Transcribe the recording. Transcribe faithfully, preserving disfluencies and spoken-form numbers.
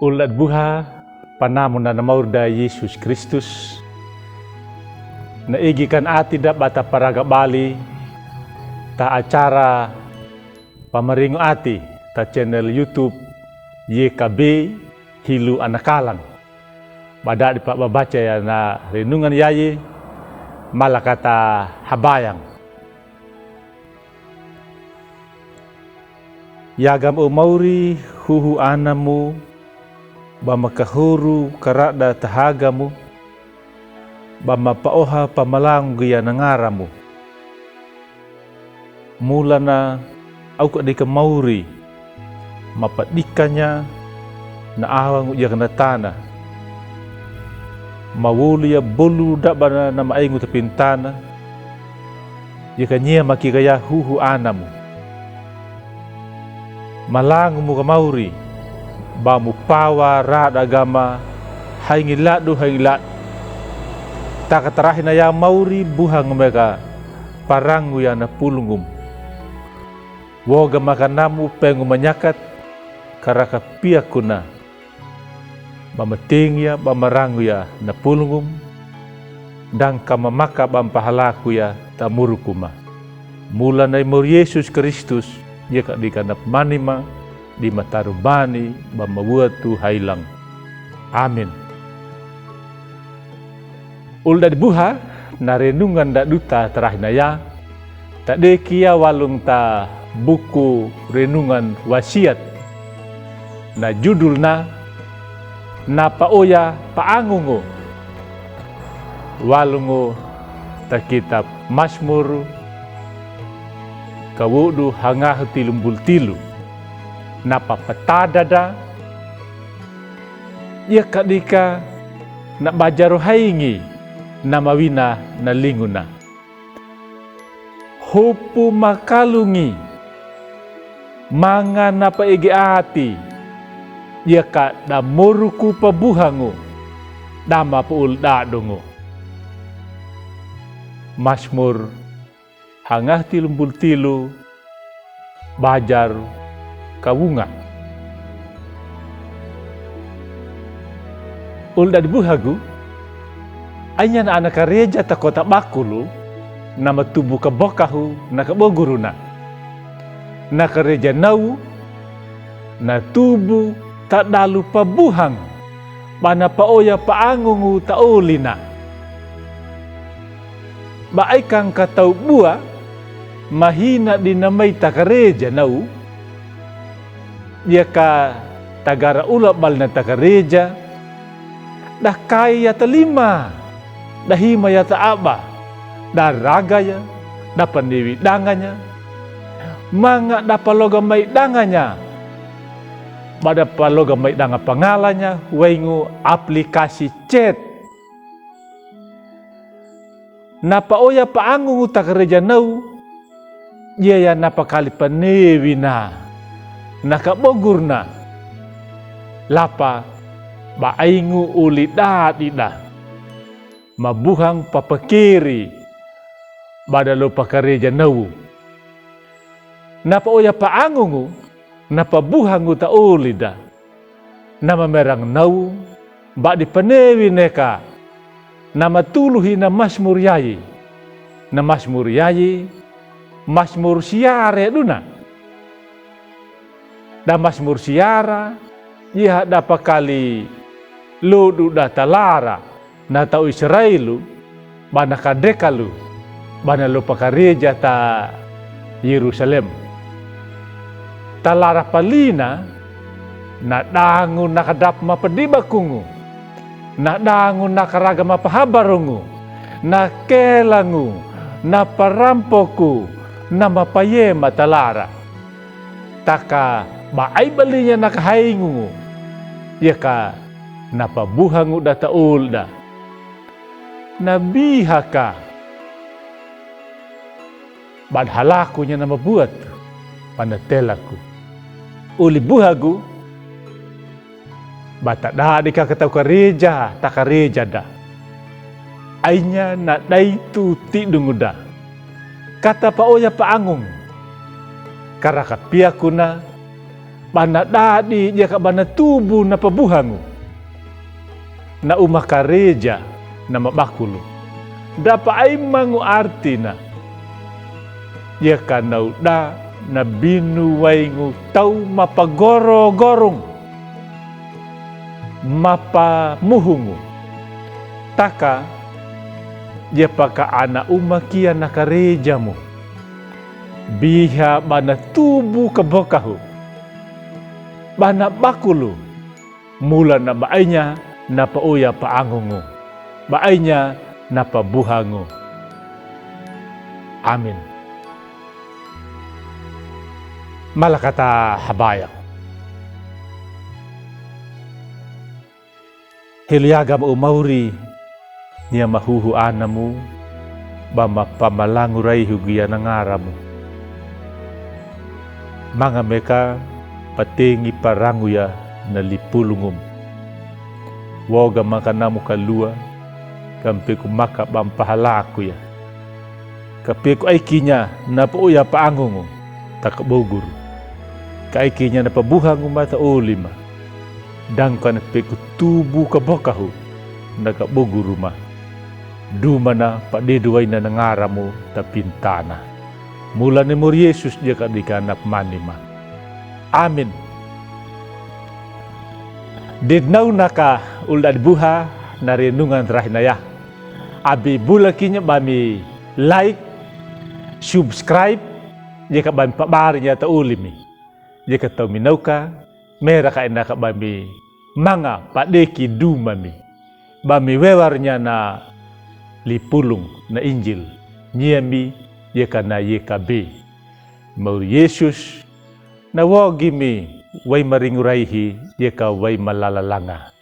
Ulda' di buha, panamuna na mauri da Yesus Kristus. Na igi kan ati da ba ta paraga bali ta acara pamaringu ati ta channel YouTube Y K B Hilu Anakalang. Ba dadi pa babaca ya na renungan yayi, mala kata habayang. Yagam o mauri huhu anamu, ba makahoru karada tahagamu, ba mapaoha pamalangu gia na ngaramu. Mulana au ka dika mauri mapadikanya na awangu ia ka na tana. Mawoli ya bolu daba na maaingu ta pintana. Ia ka nyia makika ya huhu anamu. Malangu mu ka mauri, ba mu pawa rada gama haingi ladu haingi ladu. Taka tarahi na ya mauri buhangu meka parangu ya na pulungum. Woga maka namu pengu manyakat, karaka piakuna. Ba matingi ya, ba marangu ya na pulungum, dangka mamaka ba mpahalaku ya ta murukuma. Mulana i mauri Yesus Kristus, ia ka dika na pmanima, di mataru bani, ba mawatu hailang. Amin. Ulda' di buha, na renungan da duta tarahi na ya, ta deki ya walung ta buku renungan wasiat. Na judulna, na paoya paangungu. Walungu ta kitab Masmur, kawodu hangahu tilumbul tilu. Na papatada da, ia ka dika na bajaru haingi na mawina na linguna. Hopu makalungi, manga na paege ati, ia ka da moruku pabuhangu, da mapaul dadungu. Masmur hangahu tilumbul tilu, bajar kawunga. Ulda' di buhagu, ainya na ana kareja ta kota bakulu, na matubu kabokahu na kaboguruna. Na kareja nau, na tubu ta dalu pabuhang, ba na paoya paangungu ta olina. Ba ai kangka tau bua, mahina di na mai ta kareja nau, ia ka tagara ula bali na ta kareja, da kai ya ta lima, da hima ya ta aba, da raga ya, da panewi danganya, manga da paloga mai danganya, ba da paloga mai danga pangalanya, waingu aplikasi chat. Na paoya paangungu ta kareja nau, ia ya na pakali panewina, na kabogurna, lapa ba aingu uli dadida. Mabuhang papakeri, ba da lopa kareja nau. Na paoya paangungu, na pabuhangu ta olida. Na mamerang nau, ba di panewi neka. Na matuluhi na Masmur yayi. Na Masmur yayi, Masmur siara duna. Da Masmur siara, ia da pakali lodu da ta lara. Na tau Israelu, ba na kadekalu, ba na lopa kareja ta Yerusalem. Ta lara palina, na dangu na kadap mapadibakungu, na dangu na karaga mapahabarungu, na kelangu, na parampoku, na mapayema ta lara. Taka ba ai balinya na kahaingungu, ia ka na pabuhangu da ta olda. Na biha ka. Ba da halakunya na mabuat, ba na telaku. Uli buhagu, ba ta dadi ka ka tau kareja, ta kareja da. Ainya na daitu tidungu da. Kata paoya paangungu. Karaka piakuna, Bana dadi dia ka bana tubu na pabuhangu. Na uma kareja na mabakulu. Dapa aimangu artina. Dia ka nauda na binu waingu tau mapagorogorung. Mapamuhungu. Taka dia paka ana uma kia na karejamu. Biha bana tubu kabokahu. Bana bakulu. Mula na bainya na paoya paangungu. Bainya na pabuhangu. Amin. Malakata habaya. Helo yaga ma o mauri, nia mahuhu anamu, ba ma pamalangu raihu gia na ngaramu. Manga meka patengi paranguya na lipulungum. Woga manga namu kalua, ka mpeku maka ba mpahalakuya. Ka peku aikinya na paoya paangungu, ta kaboguru. Ka aikinya na pabuhangu ma ta olima. Dangka na peku tubu kabokahu, na kaboguru ma. Duma na padedu waina na ngaramu ta pintana. Mula ni mori Yesus dia ka dika na pmanima. Amin. Dednauna ka ul dadi buha na renungan rahinaya. Abi bula kinya ba mi like, subscribe, dia ka ba mi pabari nya ta olimi. Dia ka tau mi nauka, mera ka ina ka ba mi manga padeki duma mi. Ba mi wewar nya na lipulung na Injil. Nia mi dia ka na yeka be. Mauri Yesus, na wogi mi wai maringu raihi dia ka wai malalalanga.